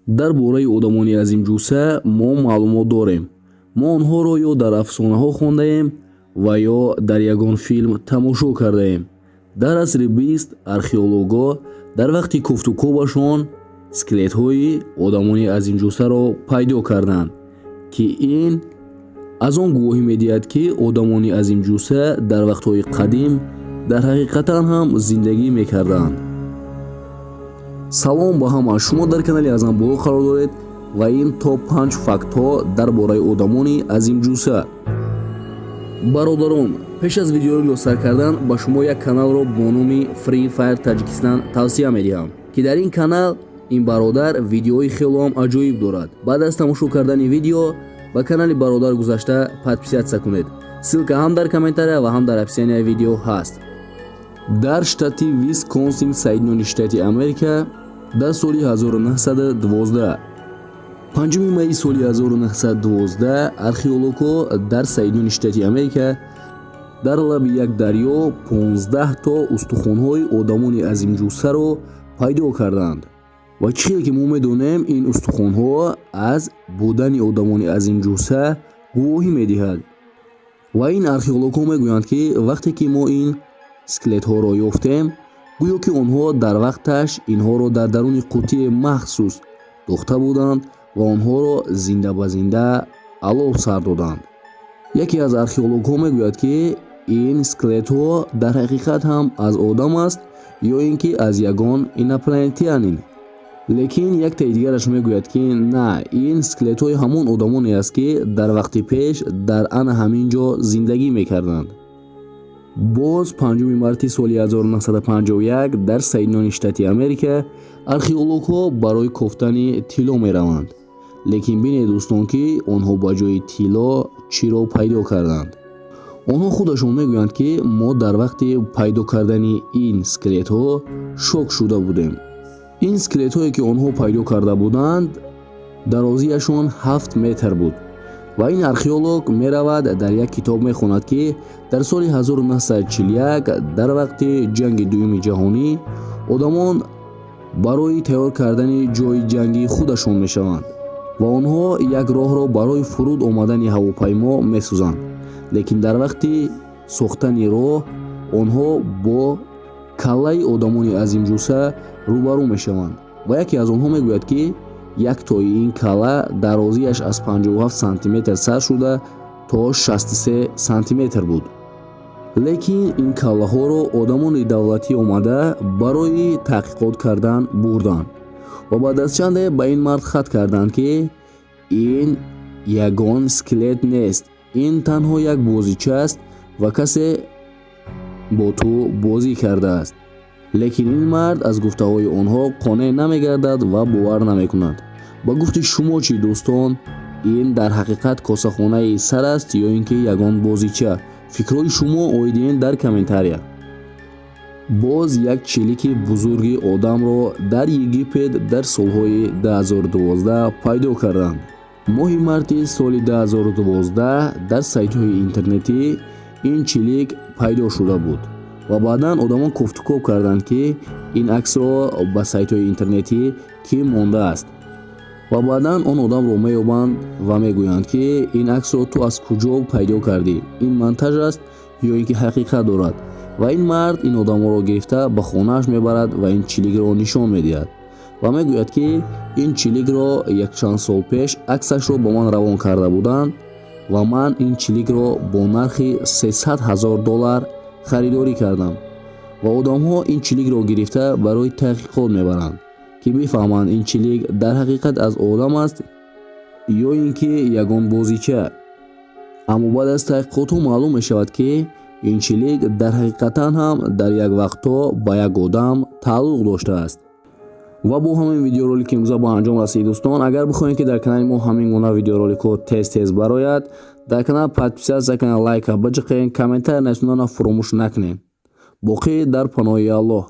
Дар бораи одамони азимҷусса мо маълумот дорем. Мо онҳоро ё дар афсонаҳо хондаем ва ё дар ягон филм тамошо кардаем. Дар асри бист археологҳо дар вақти кофтукобашон скелетҳои одамони азимҷуссаро пайдо карданд, ки ин аз он гувоҳӣ медиҳад, ки одамони азимҷусса дар вақтҳои қадим дар ҳақиқатан ҳам зиндагӣ мекарданд. Салом ба ҳама, шумо дар канали Азамболо қарор доред ва ин топ 5 фактҳо дар бораи одамони азимҷусса. Бародарон, пеш аз видеороликро сар кардан ба шумо як каналро бо номи Free Fire Таҷикистан тавсия медиҳам, ки дар ин канал ин бародар видеои хелоам аҷоиб дорад. Баъд аз тамошо кардани видео ба канали бародар гузашта подписаться кунед. Ссылка ҳам дар комментария ва ҳам дар описанияи видео ҳаст. Дар штати Висконсин, Соединённые Штаты Америка, дар соли 1912, 5 майи соли 1912, археологҳо дар Соединённые Штаты Америка дар лаби як дарё 15 то устухонҳои одамони азимҷуссаро пайдо карданд. Ва чӣ хеле ки мо медонем, ин устухонҳо аз будани одамони азимҷусса гувоҳӣ медиҳад. Ва ин археологҳо мегӯянд, ки вақте ки мо ин скелетҳоро ёфтем, гӯё ки онҳо дар вақташ инҳоро дар даруни қуттии махсус дохта буданд ва онҳоро зинда ба зинда алов сар доданд. Яке аз археологҳо мегӯяд, ки ин скелетҳо дар ҳақиқат ҳам аз одам аст ё ин ки аз ягон инопланетянин, лекин яктаи дигараш мегӯяд, ки на, ин скелетҳои ҳамон одамоне аст, ки дар вақти пеш дар ана ҳамин ҷо зиндагӣ мекарданд. Боз 5 марти соли 1951 дар Соединённые Штаты Америка археологҳо барои кофтани тилло мераванд, лекин бинед, дӯстон, ки онҳо ба ҷои тилло чиро пайдо карданд. Онҳо худашон мегӯянд, ки мо дар вақти пайдо кардани ин скелетҳо шок шуда будем. Ин скелетҳое, ки онҳо пайдо карда буданд, дарозиашон 7 метр буд. Ва ин археолог меравад, дар як китоб мехонад, ки дар соли 1941, дар вақти Ҷанги Дуюми Ҷаҳонӣ, одамон барои тайёр кардани ҷои ҷангии худашон мешаванд ва онҳо як роҳро барои фуруд омадани ҳавопаймо месозанд, лекин дар вақти сохтани роҳ онҳо бо каллаи одамони азимҷусса рӯбарӯ мешаванд. Ва яке аз онҳо мегӯяд, ки як тои ин калла дарозиаш аз 57 сантиметр сар шуда то 63 сантиметр буд. Лекин ин каллаҳоро одамони давлатӣ омада барои таҳқиқот кардан бурданд ва баъд аз чанде ба ин мард хат карданд, ки ин ягон скелет нест, ин танҳо як бозича аст ва касе бо ту бозӣ кардааст. Лекин ин мард аз гуфтаҳои онҳо қонеъ намегардад ва бовар намекунад. Ба гуфти шумо чӣ, дӯстон, ин дар ҳақиқат косахонаи сар аст ё ин ки ягон бозича? Фикрҳои шумо оиди ин дар комментария. Боз як чилики бузурги одамро дар Египет дар солҳои 2012 пайдо карданд. Моҳи марти соли 2012 дар сайтҳои интернетӣ ин чилик пайдо шуда буд ва баъдан одамон кофтукоб карданд, ки ин аксро ба сайтҳои интернетӣ кӣ мондааст. Ва баъдан он одамро меёбанд ва мегӯянд, ки ин аксро ту аз куҷо пайдо кардӣ, ин монтаж аст ё ин ки ҳақиқат дорад? Ва ин мард ин одамҳоро гирифта ба хонааш мебарад ва ин чиликро нишон медиҳад ва мегӯяд, ки ин чиликро якчанд сол пеш аксашро ба ман равон карда буданд ва ман ин чиликро бо нархи 300 ҳазор доллар харидорӣ кардам. Ва одамҳо ин чиликро гирифта барои таҳқиқот мебаранд, ки бифаҳманд, ин чилик дар ҳақиқат аз одам аст ё ин ки ягон бозича. Аммо баъд аз таҳқиқотҳо маълум мешавад, ки ин чилик дар ҳақиқатан ҳам дар як вақтҳо ба як одам тааллуқ доштааст. Ва бо ҳамин видеоролики имрӯза ба анҷом расид. Дӯстон, агар бихоҳед, ки дар канали мо ҳамин гуна видеороликҳо тез тез барояд, дар канал подписаться кунед, лайка биҷиқед, комментария нависонданро фуромӯш накунед. Боқӣ дар паноҳи Аллоҳ.